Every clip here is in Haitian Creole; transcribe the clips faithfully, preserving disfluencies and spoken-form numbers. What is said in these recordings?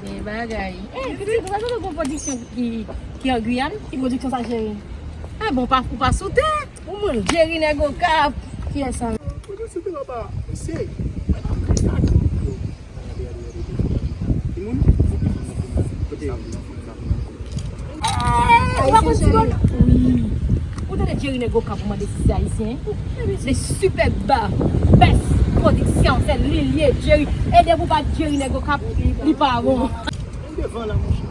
E bagay. E, pitit, ou pa santi gon pwodiksyon ki, ki an Guyane? Ki pwodiksyon sa, cheri? E bon, pa, ou pa sou tè. Ou moun, Jerry Nèg Okap. Kiyès sa? Pwodiksyon se papa, mesye. Timoun? Kote yo? Ou pa konn ti bon? Wi. Ou tande Jerry Nèg Okap pou mande si se ayisyen? Se Super Ba, best pwodiksyon, se li l ye, Jerry. E depi w pa Jerry Nèg Okap, li pa bon. Devan la, monchè.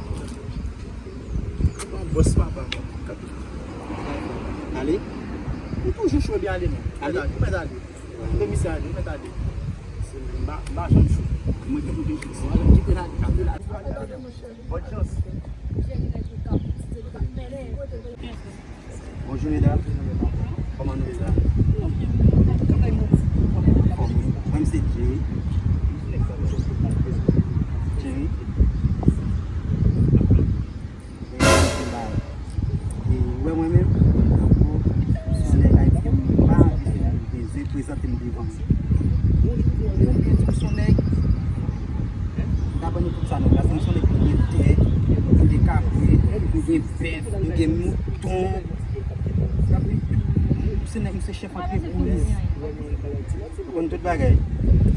Ou pa bòs papa, non. Ale. Ou toujou cho, byen ale, non. Ale. Ou mèt ale. Fè misye ale, ou mèt ale. M pa, m pa janm cho. Mwen ki pou te cho. Kite l ale, kite l ale. Bòn chans. Bonjou, medam. Kòman nou ye la? Anfòm, wi. Mwen, se Jerry. Jerry. E, ou wè mwen menm, tankou, se yon nèg Ayiti, m pa anvi fè m bezwen prezante m devan nou. Ou byen di m se yon nèg, m ka ban nou tout sa nou, paske m se yon nèg ki gen tè, m gen kabrit, m gen bèf, m gen mouton. M se nèg, m se chèf antrepriz. Ou konn tout bagay.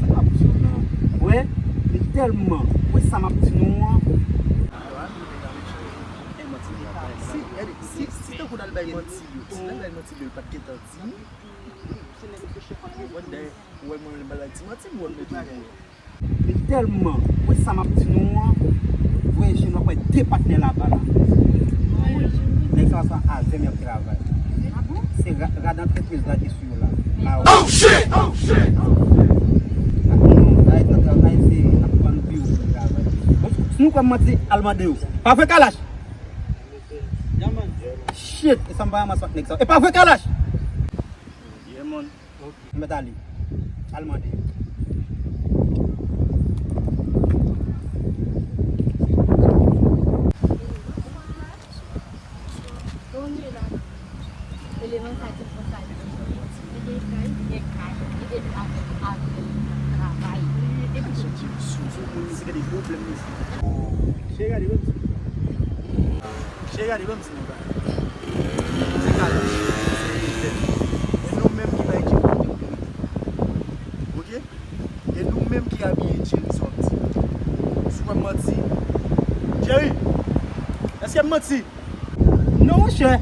Sa pa posib, non. Ou wè, li tèlman, ou wè sa m ap di nou an. Si, gade, si, si tankou n al bay manti yo, si n al bay manti yo, yo pa t gentan di. Ou wè mwen, m pa bay ti manti, m wè m met yon. Li tèlman, ou wè sa m ap di nou an, voye je nou, w ap wè de patnè laba la. Nèg sa, sa avè m y ap travay. Se ra-, rad antrepriz la ki sou yo la. Oh shit! Oh shit! Non, sa e travay, se ap vann biwo pou travay. Bon, si nou kwè m manti, al mande yo. Pa vre, Kalash? Shit, e sa m pa ranmase ak nèg sa. E pa vre, Kalash? Yeah, man. Mèt ale. Al mande. Eleman sa di konsa, li gen kay, li gen kay, li gen avè, avè travay. Epi sou, sou, sou moun, se gen de pwoblèm, mesye. Cheri, gade, menm si. Cheri, gade, menm si nou bagay. Se Kalash, se Etèn. E nou menm ki bay Jerry. Oke? E nou menm ki abiye Jerry, sa w ap di. Si w wè m manti. Jerry, èske m manti? Non, monchè.